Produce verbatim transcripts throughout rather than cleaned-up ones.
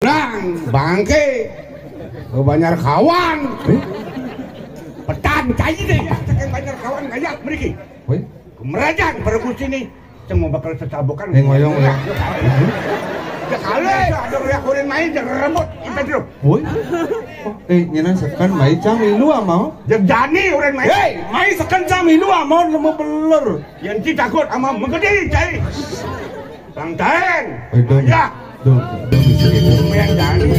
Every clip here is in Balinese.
Bang, bangke. Banjar Kawan. Petan, cai deh. Banjar Kawan, ngayap mriki. Woi. Kemerajan para Gusti ni. Cuma bakal tetabukan. Eh, ngoyong, ya. Ya, kalau ada royak urin main, jangan rembut. Kita dulu. Woi. Oh, eh, nyana seken mai cang milu amau. Ya, jani urin main. Hei, mai seken cang milu amau, lemu belur. Yang ci takut sama menggede, cai. Bang Taen. Eh, dong. Ya. Dong, dong, bisa gitu. Lumayan jani.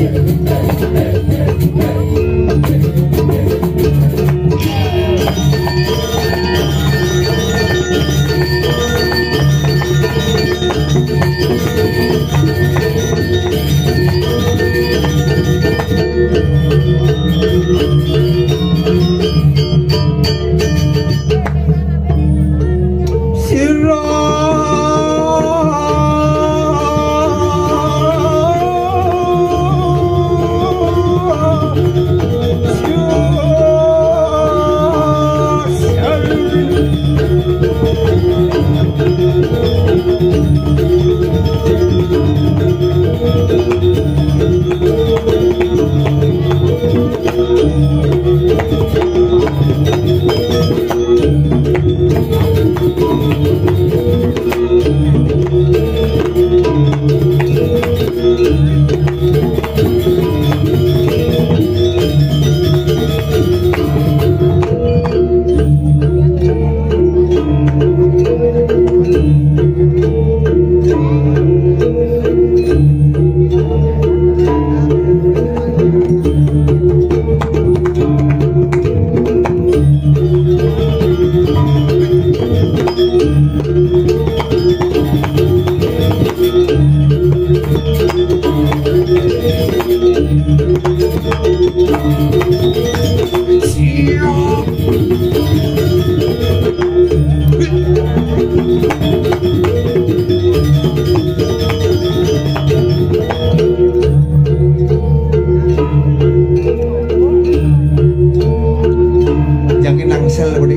Jangan nangsel, Budi.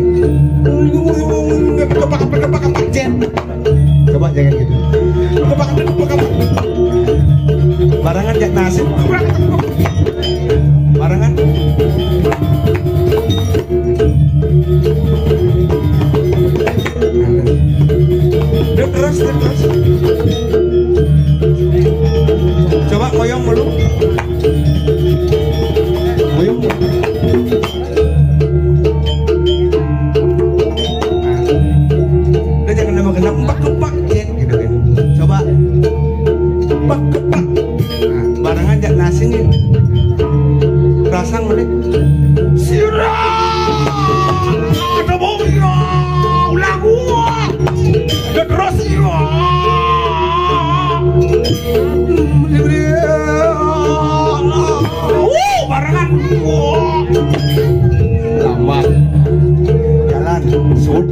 Coba jangan gitu. Barangan jak nasib. Barangan. Terus, terus. Coba koyong dulu. Koyong. Udah jangan nama kenapa empak-empak, ya, gitu kan. Coba. Empak-empak. Nah, barangan jak nasing, ya. Rasang mana? Sira! Ada bau, ya. Ulah gua. Udah terus, ya. Wuh, barangan. Wuh. Lambat. Jalan, sud.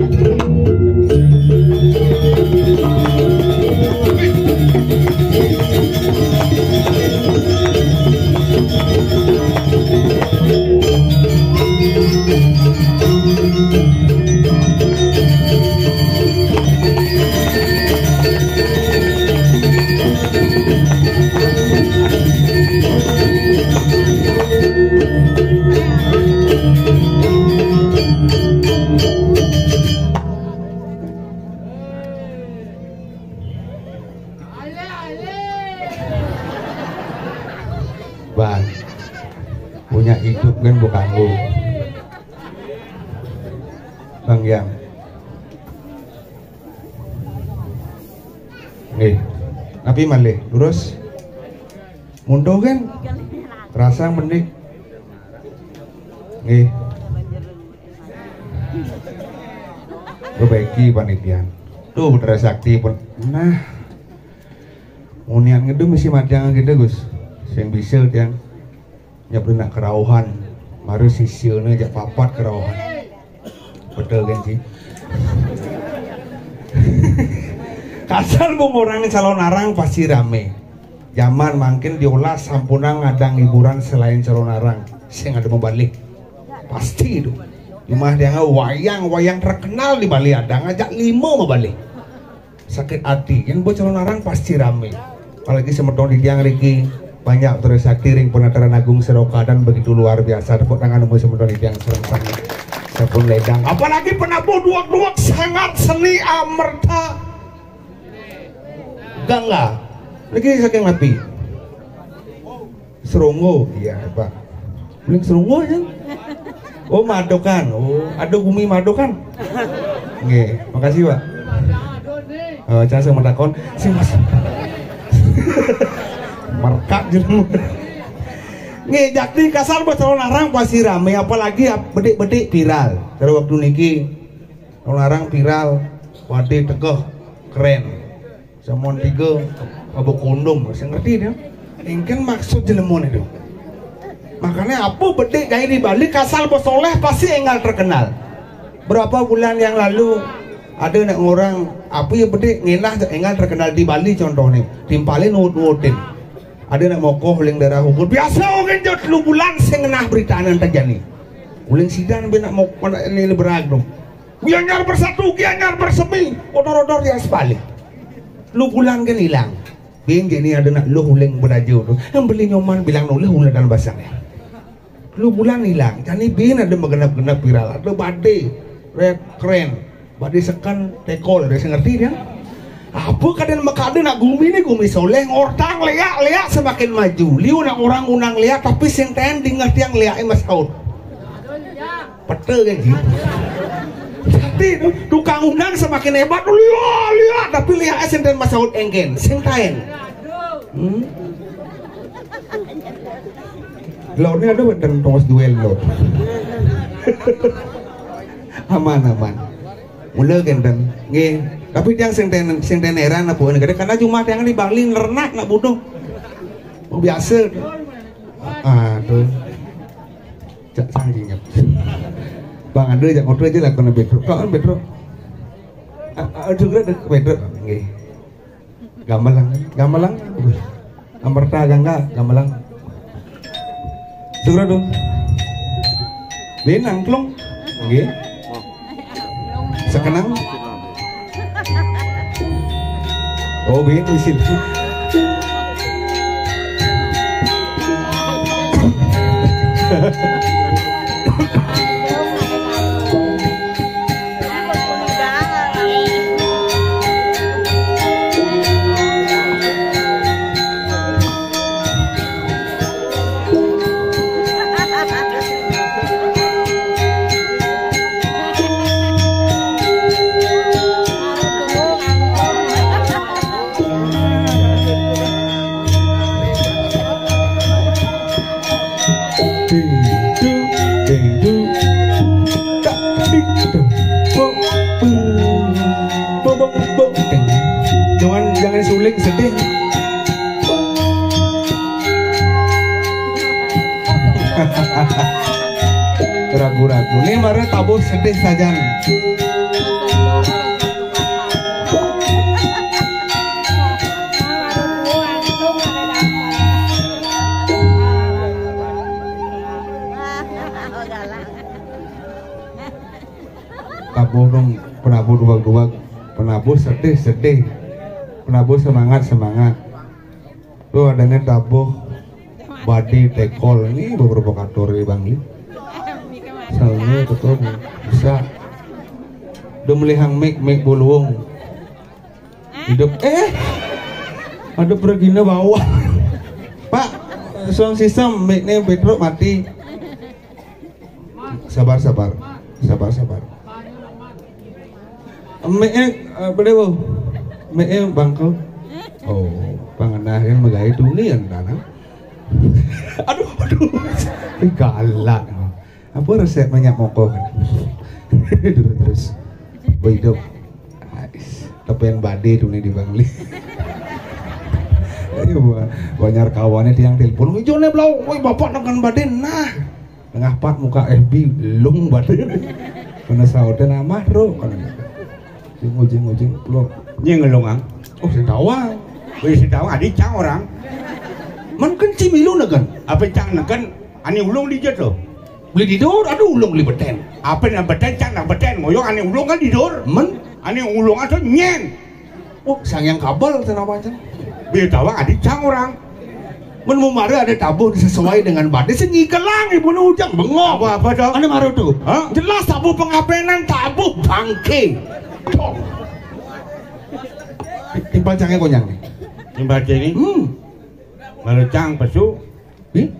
Bang, punya hidup kan bukan lu. Bang Yang. Nih, tapi malih lurus. Mundur kan? Rasang mending. Nih. Perbaiki panitia. Tuh, Putra Sakti pun. Nah. Munian ngedum isi matiang kita, Gus. Sing bisa tiang. Nya pernah kerauhan, baru sisiune jak papat kerauhan. Betul kan, Ci? Kasar, bung, orang calonarang pasti rame. Zaman mangkin diolah sampunang ada hiburan selain calonarang. Sing ada mau balik. Pasti itu. Cuma dia nggak wayang, wayang terkenal di Bali ada ngajak lima mau balik. Sakit hati. Yang buat calonarang pasti rame. Apalagi semeton di tiang riki. Banyak terus sakti ring penataran agung serokadan begitu luar biasa. Tepuk tangan untuk semeton tiang sareng sami. Sampun ledang. Apalagi penabuh duweg-duweg sanget seni amerta. Gangga. Niki saking napi? Seronggo. Iya, Pak. Uling Seronggo ya. Oh, Madokan. Oh, ada gumi Madokan. Nggih, makasih, Pak. Eh, cara saya matakon, sing Mas. Merkak jeneng. Nggih, jakti kasar bos Lonarang pasti rame, apalagi ap-, bedik-bedik viral. Terus waktu niki Lonarang viral, wadé tegeh, keren. Samon tiga, mabuk kondom, sing ngerti dia. Engken maksud jelemon itu. Makanya apa bedik gaé di Bali kasar bos soleh pasti enggal terkenal. Berapa bulan yang lalu ada nak ngorang apa ya bedik ngelah enggal terkenal di Bali contohnya. Timpalin nuwut-nuwutin. Ada nak mokoh uling daerah Ubud. Biasa orang jauh telu bulan sing ngenah berita nan terjadi. Uling sidan be nak mok-, nak ini beragam. Gianyar bersatu, Gianyar bersemi. Odor-odor di aspal. Telu bulan kan hilang. Bin jani ada nak luh uling beraja tu. Yang beli nyoman bilang nulih ulah dalam basang ya. Telu bulan hilang. Jani bin ada magenap-genap viral. Ada badé. Red, keren. Badé seken, tekol. Ada sing ngerti dia? Apa kadén makada nak gumi ni gumi soleh. Ngortang leak-leak semakin maju. Liu nak orang unang leak, tapi sing ten dingeh tiang leak mas saut. Peta kan ji. Jadi tu, tukang unang semakin hebat. Liak, liak. Tapi leak sing ten mas saut engken. Sing ten. Hmm? Laut ni ada wénten tongos duel laut. Aman, aman. Mula kenten. Nggih. Tapi tiang sing ten, sing ten heran apa ni? Kadang karena cuma tiang di Bali nerenak nak butuh. Oh, biasa. Ah, tu. Cak sanggingnya. Bang Andre jak motor aja lah kena Petro. Kau kan Petro. Ah, ah, juga ada Petro. Nggih. Gamelan, gamelan. Amerta Gangga, gamelan. Segera dong. Benang kelong. Nggih. Sekenang. Oh, begitu sih. Ding, ding, ding, ding. Tak, ding, ding. Bo, bo, bo, bo, bo, ding. Jangan, jangan suling, sedih. Ragu-ragu. Ini mara tabuh sedih sajan. Tabuh dong, penabuh duwag-duwag, penabuh sedih-sedih, penabuh semangat-semangat. Tuh adanya tabuh badi tekol ini beberapa katur di Bangli. Soalnya betul bisa. Udah melihang mik mik buluung. Hidup eh ada pergina bawah. Pak, sound system mik nih Petro mati. Sabar, sabar. Sabar, sabar. Mik eh, eh, boleh bu. Mik eh bangkau. Oh, pangenah kan megai tuni yang tanah. Aduh, aduh. Ih, galak. Apa resep minyak moko kan? Terus, terus. Hidup. Ais, tepen badé tuh nih di Bangli. Ayo, ba-, banyak kawannya tiang telepon. Wijone blau, woi bapak dengan badé nah. Tengah pak muka F B lung badé. Kena saute nama bro. Kan. Jeng ujung ujung lo. Nyeng ngelung ang. Oh, sing tawang. Woi sing tawang adi cang orang. Man kenci milu negen. Apa cang negen? Ani ulung dijat lo. Beli tidur, aduh ulung beli beten. Apa nak beten, cang nak beten. Ngoyong ani ulung kan tidur. Men, ani ulung ada nyen. Oh, sang yang kabel kenapa aja? Beli tawang adi cang orang. Mun mau mara ada tabuh sesuai dengan batis, sing nyigelang ibu nu ujang bengong. Apa, apa, Cok? Ada mara tuh. Hah? Jelas tabuh pengapenan, tabuh bangke. Tuh. Timpal cangé konyang nih. Timpal cangé? Hmm. Mara cang pesu. Ih?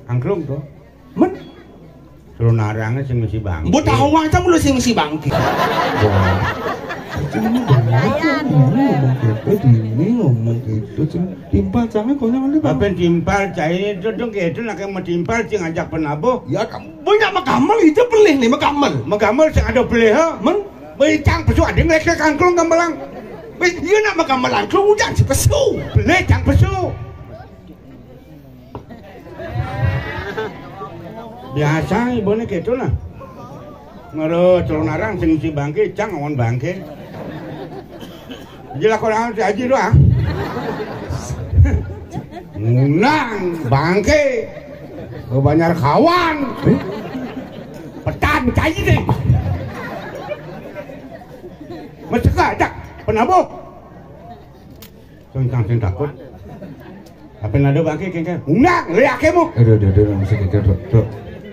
Angklung tuh. Men? Suruh narangnya sing mesti bangke. Mbok tahu macam lu sing mesti bangke. Wah. Ini banget kan, ini ngomong gitu, dini ngomong gitu, Cing. Timpal cangé konyang ini, Bang. Apa timpal cangé itu dong, kayak itu nak yang mau timpal, cing, ajak penabuh. Ya, kamu banyak megamel, itu pelih nih, megamel. Megamel sing ada pelih, ha? Men? Beli cang pesu ada yang lekek angklung gambelang. Beli, iya nak megamel angklung, ujang si pesu. Beli cang pesu. Biasa ibuné gitu lah. Ngero celonarang sing si bangke, cang awan bangke. Jadi lakon awan si Aji doang. Ngunang bangke. Banyak kawan. Petan cai deh. Meseka ajak penabuh. Sing kang sing takut. Apa nado bangke kengkeng? Undang, liake mu. Aduh, aduh, aduh, mesti gitu, Dok. Dok.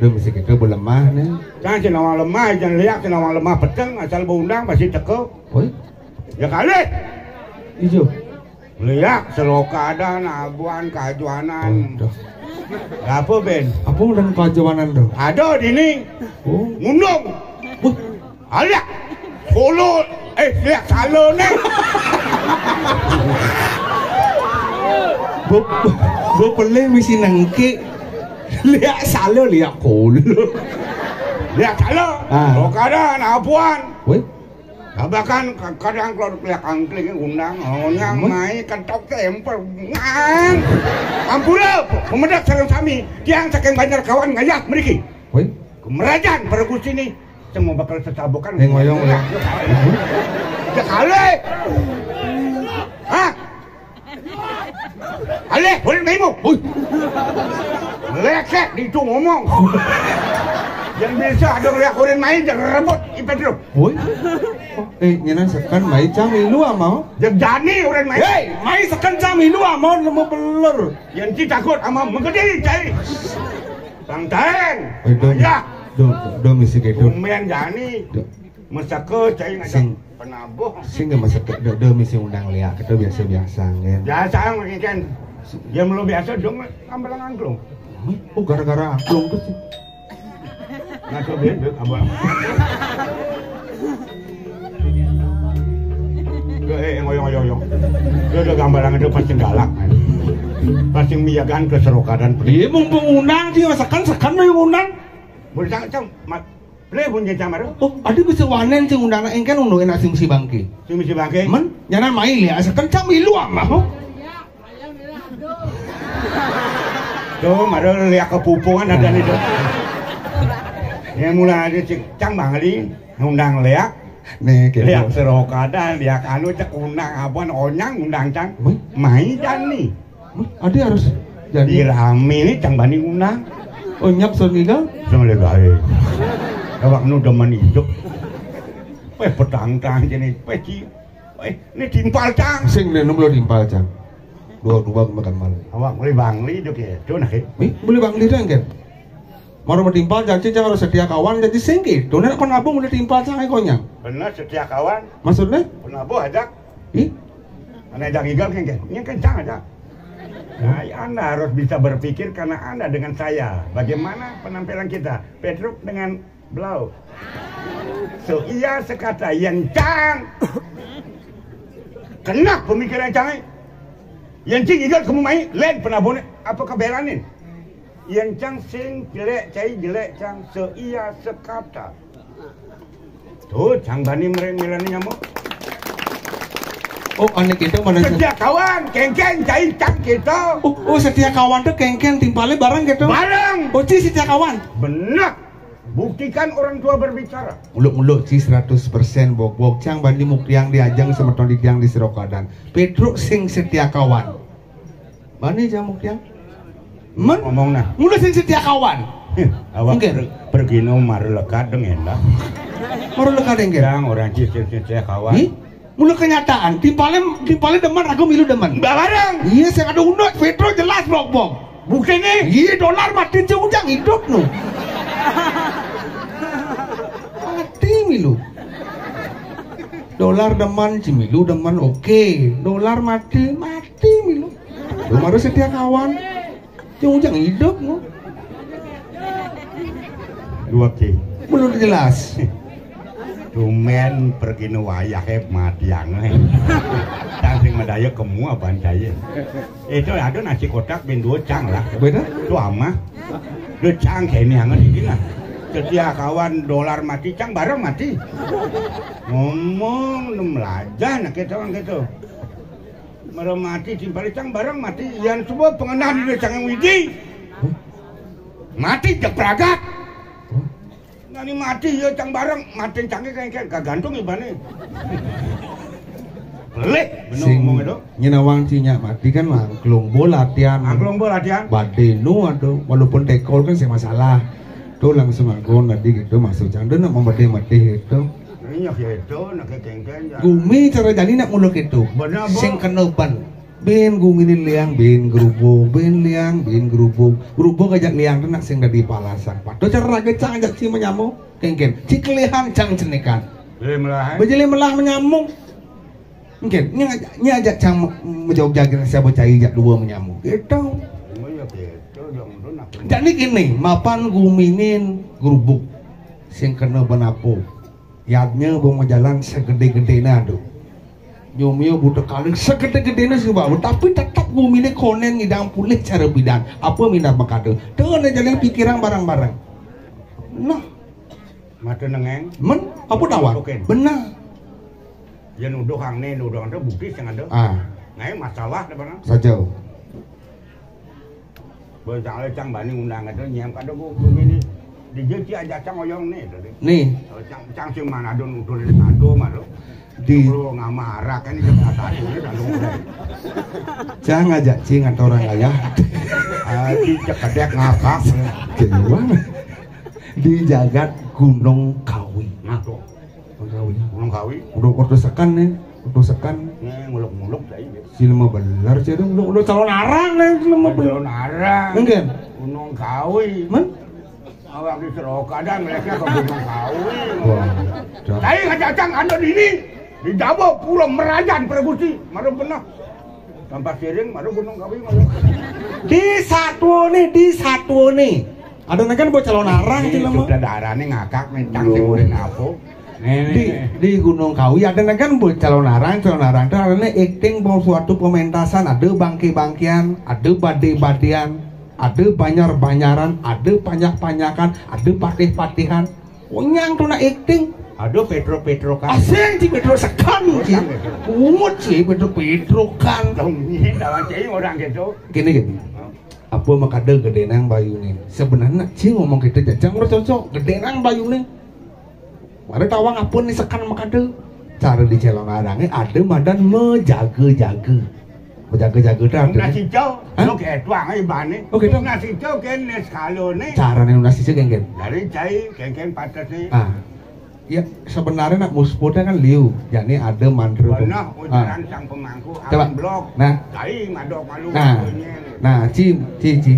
Dok, mesti gitu, belemah nih. Jangan sing nawang lemah, jangan liak sing nawang lemah peteng, asal beundang pasti teko. Woi. Ya kali. Ijo. Liak selokadan, abuan, kajuanan. Aduh. Apa, Ben? Apa dan kajuanan tuh? Ada di ini. Oh. Ngundung. Wah. Aliak solo, eh, liak salo nih. Gue gue pelih misi nengki. Liak salo, liak kolo. Liak salo. Ah. Lo kada nabuan. Woi. Bahkan kadang kalau liak angkling undang, onyang mai ketok tempel. Ngang. Ampura, pemedak sareng sami, tiang saking Banjar kawan ngayah meriki. Woi. Kemerajan para gusti nih. Ceng mau bakal tetabukan. Eh, ngoyong, ngoyong. Ya kali. Hah? Alih, boleh maimu. Hui. Lekek di itu ngomong. Yang bisa ada ngeliat orang main, jangan rebut, ipet lu. Hui. Eh, nyena sekan mai cang ilu amau. Yang jani orang main. Hei, mai sekan cang ilu amau, nemu belur. Yang ci takut sama menggede, cai. Bang Taen. Eh, dong. Ya. Dong, dong, misi gitu. Tumben jani. Dong. Mesaka cai ngajak sing penabuh. Sing nggak masuk ke dada misi undang liak kita biasa-biasa ngen. Biasa mungkin kan. Dia melu biasa dong ambil angklung. Oh, gara-gara angklung tuh sih. Ngaco bebek abang. Dia eh ngoyong-ngoyong. Dia udah gambaran itu pasti galak. Pasti miyagan ke serokadan. Iya, mumpung undang sih, sekan-sekan yang undang. Boleh cang, cang. Mat, Lé pun jejak mara. Oh, adi bisa wanen sing undang engken undang enak sing si bangke. Sing si bangke. Men, nyana main ya, sekencang milu amah. Oh. Tuh, mara liak kepupungan ada nih tuh. Ya mulai ada cik cang bangli ngundang liak. Nih, gitu. Liak serokadan, liak anu cek undang abuan onyang undang cang. Mai dan nih. Adi harus jadi rame nih cang bani ngundang. Oh, nyap son ngigal? Sing le gawe. Awak nu demen idup. Peh petang-tang jene peh ci. Eh, ini timpal cang. Sing le belum timpal cang. Dua dua makan malam. Awak mulai bangli dok ya. Tuh nah. Nih, boleh bangli tuh engken. Mara matimpal janji cang harus setia kawan, jadi sing gitu. Nek penabuh udah timpal cang konyang. Bener setia kawan. Maksudnya? Penabuh ajak. Ih? Mana ajak ngigal kan kan? Ini kencang aja. Nah, Anda harus bisa berpikir karena Anda dengan saya. Bagaimana penampilan kita? Petruk dengan blau. So iya sekata yang cang. Kena pemikiran cang. Yang cing igal kamu main, lain penabuhnya. Apa kebelanin? Yang cang sing jelek, cai jelek cang seia sekata. Tuh, cang bani meren milani nyamuk. Oh, aneh kita mana sih? Setia kawan, kengkeng cai cang kita. Oh, oh, setia kawan tuh kengkeng timpalnya bareng gitu. Bareng. Oh, ci setia kawan. Benar. Buktikan orang tua berbicara. Muluk-muluk ci seratus persen bok-bok cang bani muktiang diajang semeton di tiang di serokadan. Petruk sing setia kawan. Bani jamuk tiang. Men? Ngomong nah. Mula sing setia kawan. Awak pergino maru lekat deng endah. Maru lekat deng endah. Yang orang cis sing setia kawan. Ih? Mula kenyataan, timpalé timpalé demen, aku milu demen. Mbak bareng. Iya, sing ada undut, Petro jelas blok-blok. Buktiné? Iya, dolar mati, Cing Ujang hidup no. Mati milu. Dolar demen, Cing milu demen, oke. Dolar mati, mati milu. Lu harus setia kawan. Cing Ujang hidup no. Dua ki. Belum jelas. Tumben pergi nu wayahé matiang. Tang sing madaya kemu apaan cai. Itu ada nasi kotak bin dua cang lah. Beda? Itu amah. Dua cang kayak ini hangat ini lah. Setia kawan dolar mati, cang bareng mati. Ngomong nem lajah nak gitu, gitu. Mara mati timpalé cang bareng mati. Yan semua pengenah di cang widi. Mati jepragat. Nani mati ya cang bareng, mati cangé kayak kagantung ibané. Pelih, bener. Sing ngomong itu. Nyén awang cinya mati kan angklung bo latihan. Angklung bo latihan. Badé nu aduh, walaupun tekol kan sing masalah. Tuh langsung angklung tadi gitu masuk cang. Dia nak membadé-badé gitu. Iya gitu, nak kekengkeng ya. Gumi cara jani nak muluk gitu. Bener, Bo. Sing kena ban. Bin guminé liang, bin grubug, bin liang, bin grubug. Grubug ajak liang tuh nak sing dadi palasan. Padahal cara raga cang ajak ci menyamuk. Kengken, ci kelihan cang cenikan. Beli melah. Bejeli melah menyamuk. Mungkin, ini ajak, ini ajak cang me- menjawab jaga siapa cai ajak dua menyamuk. Gitu. Iya gitu, dong tuh nak. Jadi gini, mapan guminin grubug. Sing kena benapo. Yadnya bawa jalan segede-gedéna aduh. Nyomio buta kaling segede-gedéna sih bau, tapi tetap guminé konen ngidang pulih cara bidan. Apa minat makada? Tuh ada jalan pikiran bareng-bareng. Nah, mata nengeng. Men, apa tawar? Oke. Benar. Ya nuduh kang né, nuduh ada bukti sing ada. Ah. Ngai masalah deh bang. Saja. Bocah cang bani undang itu nyem kada ku ini. Di jeci aja cang oyong né tadi. Nih. Cang cang sing mana ada nuduh dari kado mah lo. Di lu ngamara kan di kata ini kan. Cang aja cing atau orang kaya. Ah, di cekedek ngakak. Jadi di jagat Gunung Kawi. Nah tuh. Gunung Kawi. Gunung Kawi. Udah kudu sekan nih, kudu sekan. Nih nguluk-nguluk tadi. Si lemah bener sih dong, udah, udah calon arang nih, si lemah bener. Calon arang. Enggak. Gunung Kawi. Men? Awak di Seroka dan mereka ke Gunung Kawi. Wah. Tapi kacacang ada di ini. Di Dabo Pulau Merajan Pergusi, maru bener. Tanpa siring, maru Gunung Kawi, maru. Di satu nih, di satu nih. Ada nekan buat calon arang sih lama. Sudah darahnya ngakak nih, cang sing urin apa? Di di Gunung Kawi ada nekan buat calon arang, calon arang itu ada nih acting mau suatu pementasan, ada bangke-bangkean, ada bade-badean, ada banjar-banjaran, ada panjak-panjakan, ada patih-patihan. Onyang tuh nak acting. Aduh, Petro Petro kan. Asing si Petro sekan si. Ungut si Petro Petro kan. Dong ini dalam cai orang gitu. Gini gini. Apa makada gedé nang bayu nih? Sebenarnya ci ngomong gitu jajang udah cocok. Gedé nang bayu nih. Mari tawang apa nih sekan makada? Cara di calon arangnya ada madan menjaga-jaga. Menjaga-jaga itu artinya. Nasi cau, hah? Lo kayak tuang aja bani. Oke, dong. Nasi cau kayak nes kalau nih. Caranya nasi cau kayak gini. Dari cai, kayak kayak patas nih. Ah. Ya, sebenarnya nak musputnya kan liu. Jadi ada mantra pem- Benar, ah. Ujaran sang pemangku, coba. Awan blok. Nah. Cai madok malu. Nah. Punya. Nah, cim, ci, ci.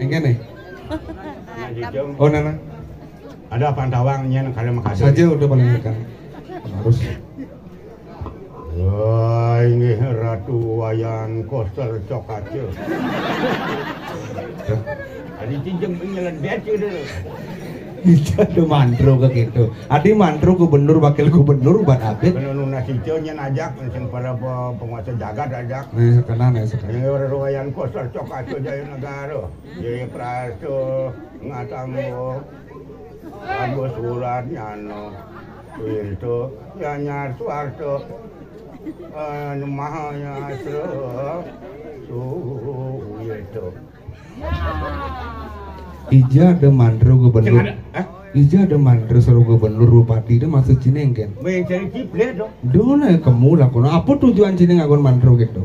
Engke nih. Oh, nana. Ada pantawang nyen kalian makasih. Saja udah paling kan. Harus. Wah, inggih Ratu Wayan Koster Cokace. Tadi cincin penyelan bece dulu. Bisa tuh mantro ke gitu. Adi mantro gubernur, wakil gubernur, ban abit. Kena nunas ijo nyen ajak, sing para pe- penguasa jagat ajak. Nah, sekarang ya sekarang. Ini orang Wayan Koster Cokace Jaya Negara. Jaya Prasto Ngatambo. Agus Surat Nyano. Winto Yanyar Suwarto. Eh, Mahaya Asra. Suwito. Ija ada mantra gubernur. Sing ada, hah? Ija ada mantra suruh gubernur bupati itu maksud cine kan? Main cari cipleh dong. Dona kamu lah kono. Apa tujuan cine ngagon mantra gitu?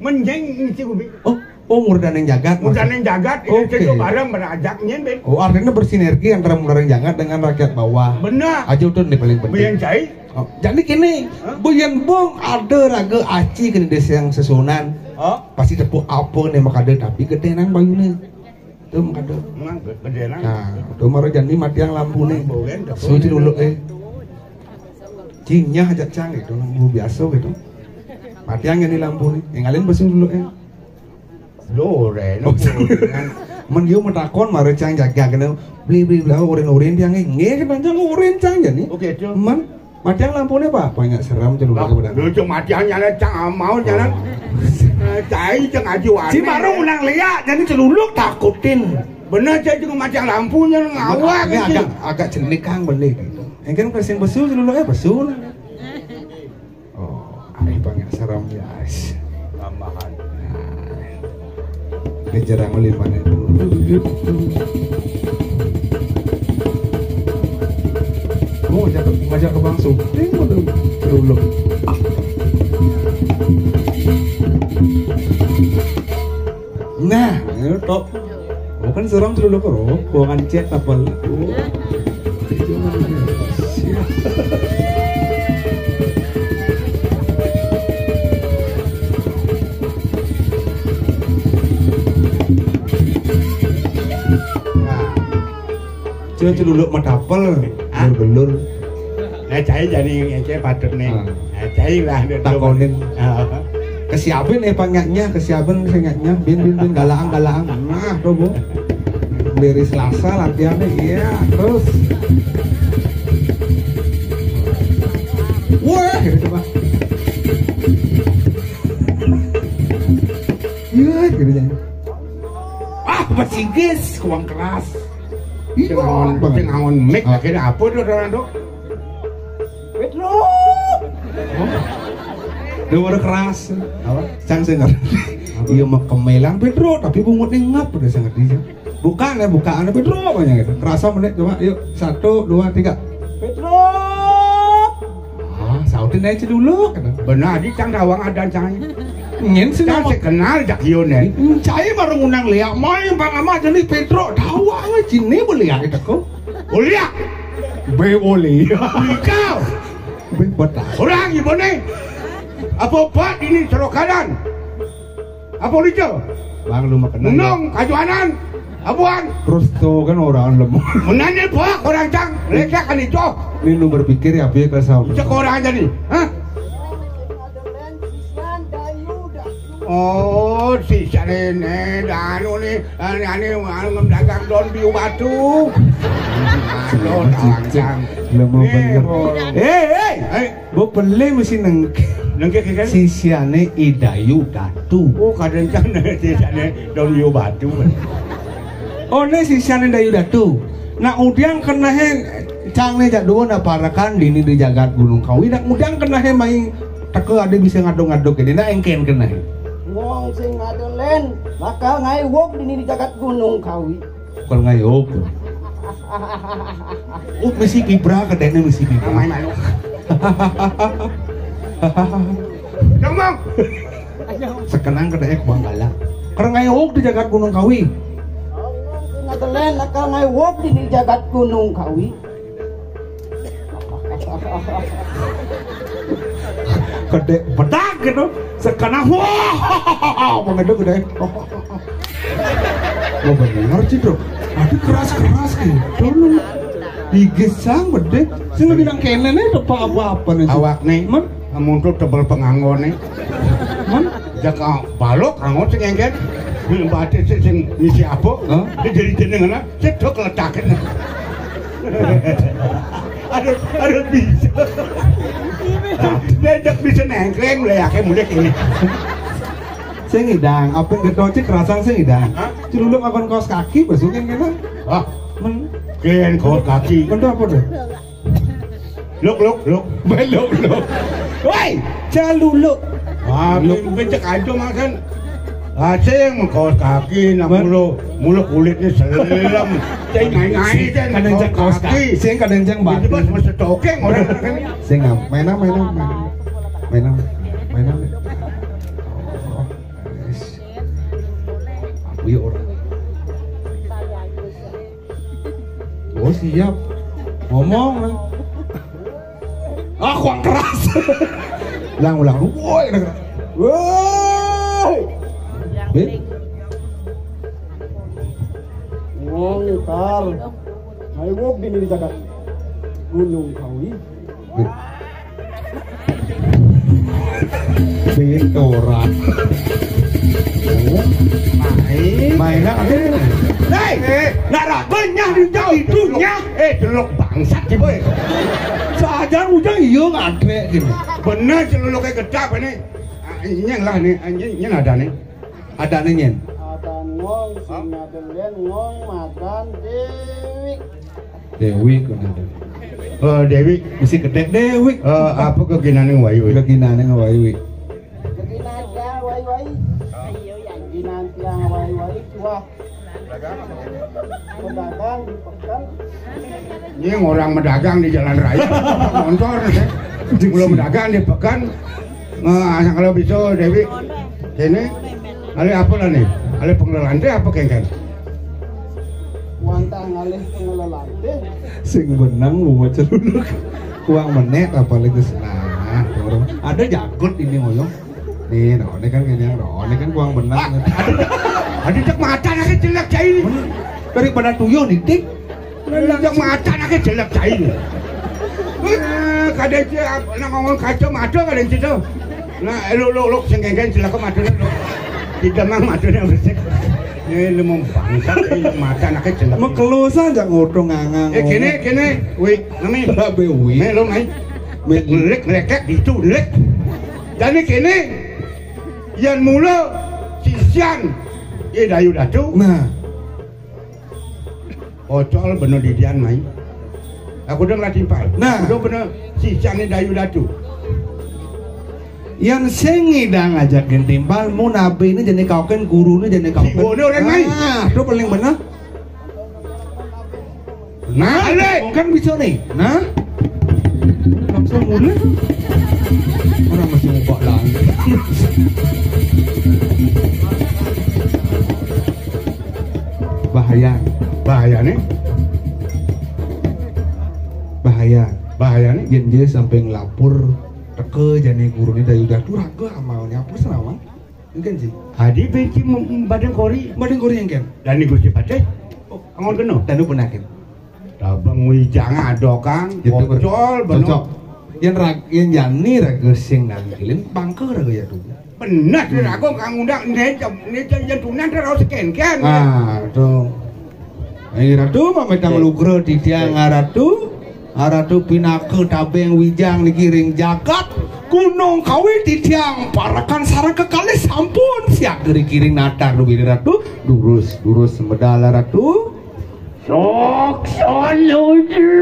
Menjeng ngisi ubi. Oh, Oh, murdaning jagat. Murdaning jagat, ini Oke. Itu bareng berajak nyen, Ben. Oh, artinya bersinergi antara murdaning jagat dengan rakyat bawah. Benar. Aja udah nih paling penting. Biyen cai. Oh, jadi gini, Hah? Biyen bong ada raga aci kena desa yang sesunan. Oh. Pasti tepuk apa nih makada tapi gede nang bayune. Itu makada. Emang gede nang. Nah, itu mara jani matiang lampu nih. Suci dulu eh. Cinyah aja cang itu nang biasa gitu. Matiang ini lampu nih. Yang lain besu dulu eh. Lore, no. Men yo matakon mara cang jaga kena beli beli beli urin urin tiang nggih kan cang urin cang jani. Oke, itu. Men matiang lampune apa? Apa enggak seram celuluk Lah, kepada. Lu cuma matiang nyala cang mau nyala. Eh, cai cang aji warna. Si baru menang liak jadi celuluk takutin. Bener cai cuma matiang lampunya ngawak Ini gitu. Agak agak cenik kang beli gitu. Engken kasih besu celuluknya besu lah. Oh, aneh banget serem ya. Tambahan. Nah, kejar sama lima nih. Oh, ngajak ngajak ke Bang Suping udah dulu. Nah, ini tok. Oh kan seorang dulu karo, buangan chat apa? Oh. Nah, cuma celuluk matapel, Hah? Belur-belur. Nah, cai jani ngece patut nih. Ah. Nah, cai lah dia Takonin. Ah. Kesiapin eh pangaknya, kesiapin sengaknya, bin bin bin galaang galaang. Nah, tuh bu. Beri Selasa latihannya, iya, terus. Wah, gitu coba. Iya, gitu ya. Ah, pesigis, uang keras. Iya, Sing ngawon, banget. Sing ngawon mic, Ah. Akhirnya apa tuh, orang tuh? Pedro. Dia baru keras. Apa? Cang sih ngerti. Apa? Iya mah kemelang Pedro, tapi bungutnya ngap udah sangat dia. Bukan ya, bukan Pedro apanya gitu. Kerasa menit coba, yuk satu, dua, tiga. Pedro. Ah, sautin aja dulu. Kata. Benar, di cang rawang ada cang. Nyen sih Cang nama. Sih kenal jak Yone. Cai baru ngundang liak main bang ama jadi Pedro. Tahu aja sini boleh ya kita kok. Boleh ya? Be boleh. Kau. Be betah. Orang ibu nih. Apa obat ini serokanan? Apa lica? Bang lu makan. Nong kajuanan. Abuan. Terus tuh kan orang lemah. Menanya pak orang cang. Lecak kan itu. Ini lu berpikir ya apa ya kalau sama. Cek orang aja nih. Hah? Oh, si sarene danu nih, ane anu dagang don biu batu. Don orang cang. Lemah bener. Eh, eh. Eh. Bok beli mesti nengke. Nengke kira? Sisiane Idayu Datu. Oh, kadang kan sisiane Don Yu Batu. Oh, ne sisiane Idayu Datu. Nah, udiang kenahe cang ne jak dua na parakan dini di jagat Gunung Kawi. Nah, udiang kenahe main teke ada bisa ngaduk-ngaduk ini. Nah, engken kenahe. Wong sing ngadelen bakal ngai wok dini di jagat Gunung Kawi. Kalau ngai wok. Uh, mesti pibra kedene mesti pibra. Main malu. Ngomong. Sekenang kedene kuang galak. Kalau ngai wok di jagat Gunung Kawi. Ngadelen nakal ngai wok di jagat Gunung Kawi. Gede bedak gitu. Sekenang wah. Mengedu gede. Mau bener sih, Bro. Tapi keras-keras gitu. Digesang gede. Sing bilang kene nih apa apa nih. Awak nih. Men? Muncul tebel penganggo nih. Men? Jaka balok anggo sing engken. Batis sing ngisi apa? Hah? Dia jadi jeneng anak. Cedok letakin. Aduh, aduh bisa. Diajak bisa nengkleng mulai akeh mulai ini. Sing ngidang, apa yang getocik rasang sing ngidang. Hah? Celuluk akan kaos kaki, basukin kena. Ah, Men, kalian kaos kaki. Mentu apa tuh? Luk, luk, luk. Belum, luk. Woi, celuluk. Ah, Luk. Becek aja makan. Asing kaos kaki nak Men. Mulu, mulu kulitnya selem. Cai ngai-ngai kan kadang cek kaos kaki. Sing kadang cek Itu batin. Pas mesti tokeng orang kan. Sing ngam, mainan, mainan, mainan. Mainan, mainan. Oh, guys. Siap. Ngomong lah. Ah, kurang keras. Ulang, ulang. Woi, udah keras. Woi. Wih. Wong tar. Ayo, wok di jagat Gunung Kawi. Wih. Betoran. Main. Main apa? Hei, nak raga nyah di ujang itu nyah. Eh, delok bangsat sih, boy. Sajan ujang iya ngadrek gini. Bener, celuluknya gedap ini. Ah, nyeng lah nih, ah, nyeng, nyeng ada nih. Ada nih, nyen. Ada ngong, singa delen, ngong, madan, dewi. Dewi, kuwi ada. Oh, Dewi. Mesti gedek Dewi. Eh, apa keginane wayu? Keginane wayu. Keginan tiang wayu-wayu. Keginan tiang wayu-wayu, wah. Pedagang di pekan. Ini orang medagang di jalan raya, motor, ya. Belum medagang di pekan. Nah, asal kalau bisa, Dewi. Ini, ale apa lah nih? Ale pengelelante apa kengken? Wantah ngalih pengelelante. Sing benang mau maca dulu. Kuang menek apa lagi senang. Ada jagut ini ngoyong. Nih, no, ini kan ini yang no, ini kan kuang benang. Ada cek mata nak jelek cai. Daripada tuyul nitik. Lah, yang macan akeh jelek cai. Eh, kadang sih, ap-, nak ngomong kaca mata kadang sih tuh. Nah, lu, lu, lu, sing kengken jelek mata lu. Tidak mang mata yang bersih. Ini lu mau bangsat, ini macan akeh jelek. Mekelo saja ngodong ngangang. Eh, kene, kene, wik, nami. Rabe wik. Nih, lu, mai. Melik, melekek, diculik. Jadi kene, yang mula, sisian, ya, Dayu Datu. Nah. Ocol bener didian mai. Aku udah ngelatih timpal. Nah. Udah bener sisane Dayu Datu. Yang sing ngidang ajakin timpal, mun abine jane kauken, gurune jane kauken. Jiwane orang mai. Ah, itu paling bener. Nah, le. Kan bisa nih. Nah. Langsung mulai. Orang masih ngupak lah. Bahaya. Bahaya nih. Bahaya. Bahaya nih. Yen dia sampai ngelapor teka jane gurune Dayu Datu, raga amalnya apa selama? Mungkin sih. Adi benci mem-, badeng kori. Badeng kori yang kan? Dan Gusti Patih. Oh, angon kena. Tanu penakin. Tabang wijang ada, Kang. Gitu, Kang. Bocol, bener. Cocok. Yang rag-, yang jani raga sing nangkilin, bangka raga ya tuh. Bener, hmm. Raga Kang undang, ne, ne, ne, tunan terus kenken. Ah, tuh. Ayo, Ratu, mametang lugra titiang, Ratu. Ratu pinaka tabeng wijang niki ring jagat. Gunung Kawi titiang parekan sareng kekalih sampun siap dari kiring natar duwini, Ratu. Durus, durus semedal, Ratu. Sok sonuju.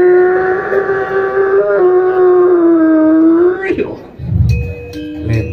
Len.